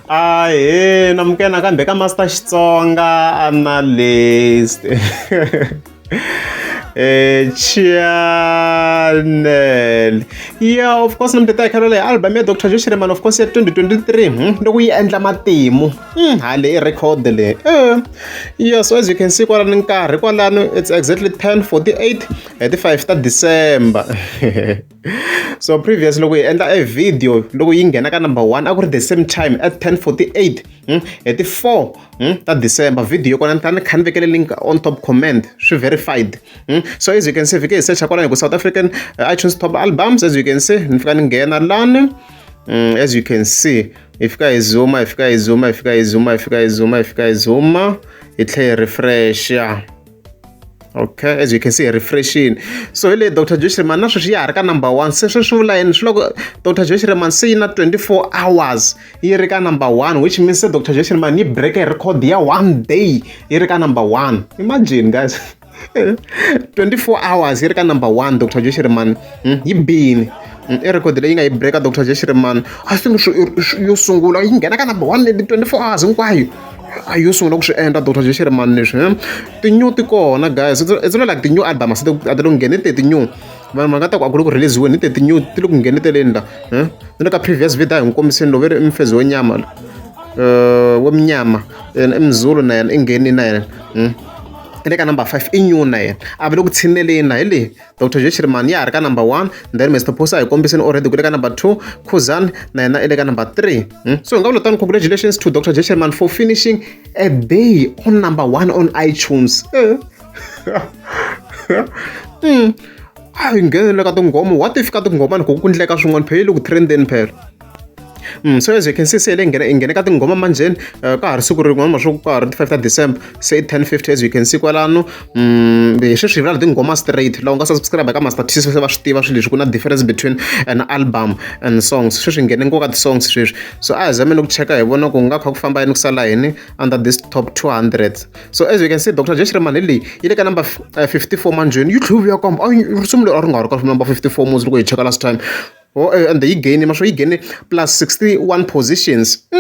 Ahee namukela nakambe ka Master Xitsonga Analyst channel yeah of course namteta hi khalela hi album ya Dr Joe Shirimani of course ya 2023 loko yi endla matimu ha leyi i record leyi yeah so as you can see kwalani nkarhi kwalano it's exactly 10:48 hi ti 5 ta December so previous loko hi endla e video loko yi nghena ka number 1 a ku ri the same time at 10:48 hi ti 4 ta December video kona ni ta ni kha ni vekele link on top comment swi verified. So as you can see fike hi search kwalano hi ku South African iTunes top albums as you can see ni fika ni nghena lani as you can see hi fika hi zooma hi fika hi zooma hi fika hi zooma hi fika hi zooma hi fika hi zooma hi tlhela hi refresh ya okay as you can see refreshing so hi leyi Dr Joe Shirimani na sweswi ya ha ri ka number 1 se sweswi vula yini swi loko Dr Joe Shirimani se yi na 24 hours yi ri ka number 1 which means se Dr Joe Shirimani yi break record ya one day yi ri ka number 1 imagine guys 24 hours yi ri ka number 1 Dr Joe Shirimani yi bini i record leyi nga yi breaka Dr Joe Shirimani I think yo sungula yi nghena ka number 1 leti 24 hours hinkwayo a yo sungula ku swi endla Dr Joe Shirimani leswi ti-new ti kona guys it's not like ti-new album a ti le ku ngheni te ti-new vanhu va nga ta ku a ku le ku release-weni ni te ti-new ti le ku ngheneteleni la ni le ka previous video a hi n'wi kombiseni lowu ve ri i mufezi wa nyama wa munyama i muzulu na yena i ngheni na yena i le ka number 5 i new na yena a va le ku tshineleni na hi leyi Dr Joe Shirimani ya ha ri ka number 1 then Mr Post a hi kombiseni already ku le ka number 2 Khuzani na yena i le ka number 3 so hi nga vula tano congratulations to Dr Joe Shirimani for finishing a day on number 1 on iTunes. A hi nghenele ka tinghoma what if ka tinghoma ni ku ku ndleka swin'wana phela yi le ku trendeni phela. So as you can see se le nghena i nghene ka tinghoma manjheni ka ha ri siku rin'wana ma swo ka ha ri ti-5 ta December se i 10:50 as you can see kwalano hi sweswi hi vula tinghoma straight laha u nga subscribe ka Master T se va swi tiva swilo leswi ku na difference between an album and songs sweswi hi nghene ngopfu ka ti-songs sweswi so a hi zameni ku cheka hi vona ku nga kha ku famba yini ku sala yini under this top 200 so as you can see Dr Joe Shirimani hi leyi yi le ka number 54 manjheni yi tlhe yi vuya kambe risimu leri a ri nga ri ka number 54 musi loko hi cheka last time oh and yi gain ma swo yi gain plus 61 positions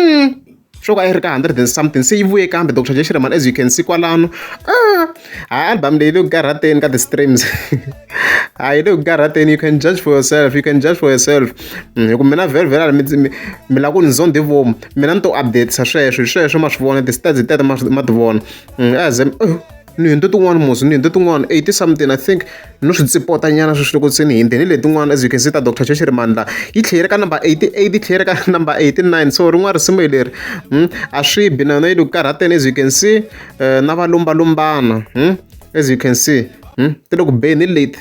swo ka yi ri ka 100 and something se yi vuye kambe Dr Joe Shirimani as you can see kwalano ha album leyi le ku karhateni ka ti-streams ha yi le ku karhateni you can judge for yourself you can judge for yourself hi ku mina vhele vhele mi lava ku ni zondhe vomu mina ni to updatisa sweswo hi sweswo ma swi vona ti-stats teto ma ti vona as ni hundze tin'wani musi ni hundze tin'wani 80 something I think no swi tsipota nyana sweswi loko se ni hindze ni letin'wana as you can see ta Dr Joe Shirimani la yi tlhela yi ri ka number 88 yi tlhela yi ri ka number 89 so rin'wana risimu hi leri a swi bi na yona yi le ku karhateni as you can see na va lumbalumbana as you can see ti le ku beni hi leti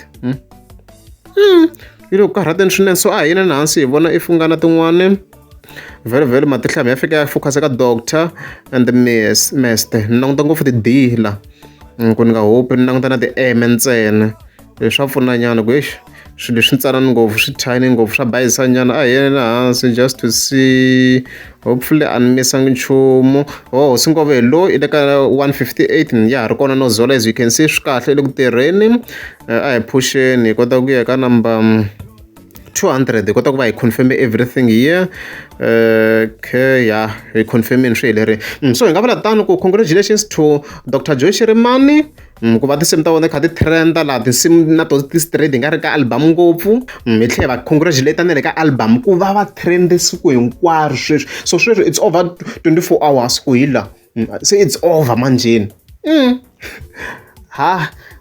yi le ku karhateni swinene so a hi yeni hansi hi vona if ku nga na tin'wani vhele vhele matihlama ya fika ya focus ka doctor and the mester ni languta ngopfu ti-D la ku ni nga hopi ni languta na ti-M ntsena swa pfuna nyana ku exi swilo leswi ntsanana ngopfu swi tiny ngopfu swa bayizisa nyana a hi yeni hansi just to see hopefully a ni misangi nchumu oh hosi ngove hi loyi i le ka 158 ya ha ri kona no zola as you can see swi kahle i le ku tirheni a hi phuxeni hi kota ku ya ka number 200 hi kota ku va hi confirm everything here okay ya hi confirmini swi helerile so hi nga vula tano ku congratulations to Dr Joe Shirimani ku va tinsimu ta vona kha ti trenda laha tinsimu na to ti straight hi nga ri ka album ngopfu hi tlhela va congratulate na le ka album ku va va trende siku hinkwaro sweswi so sweswi it's over 24 hours ku hi la se it's over manjheni ha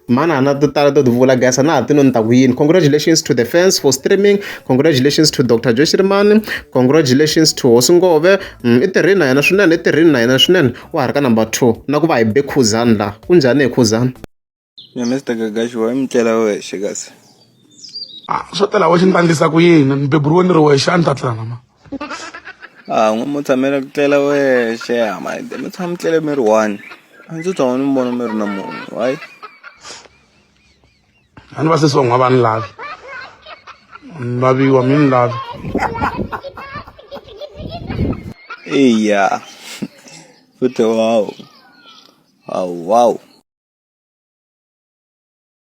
manana to tala to ti vula guys a na ha ti no ni ta ku yini congratulations to the fans for streaming congratulations to Dr Joe Shirimani congratulations to Hosi Ngove i tirhini na yena swinene i tirhini na yena swinene wa ha ri ka number 2 na ku va hi be Khuzani la ku njhani hi Khuzani Ya Mr Gagashi wa mi tlela wexe kasi. Ah, swo tela wexe ni ta endlisa ku yini ni beburiwe ni ri wexe a ni ta tlela na mani Ah, n'we mo tshamela ku tlela wexe ah, ma mi tshama mi tlele mi ri one. A ndzi tshama ni mi vona mi ri na munhu why? A ni va sesi van'wana va ni lavi ni laviwa mi ni lavi Eya. Futhi wow. Wow, wow.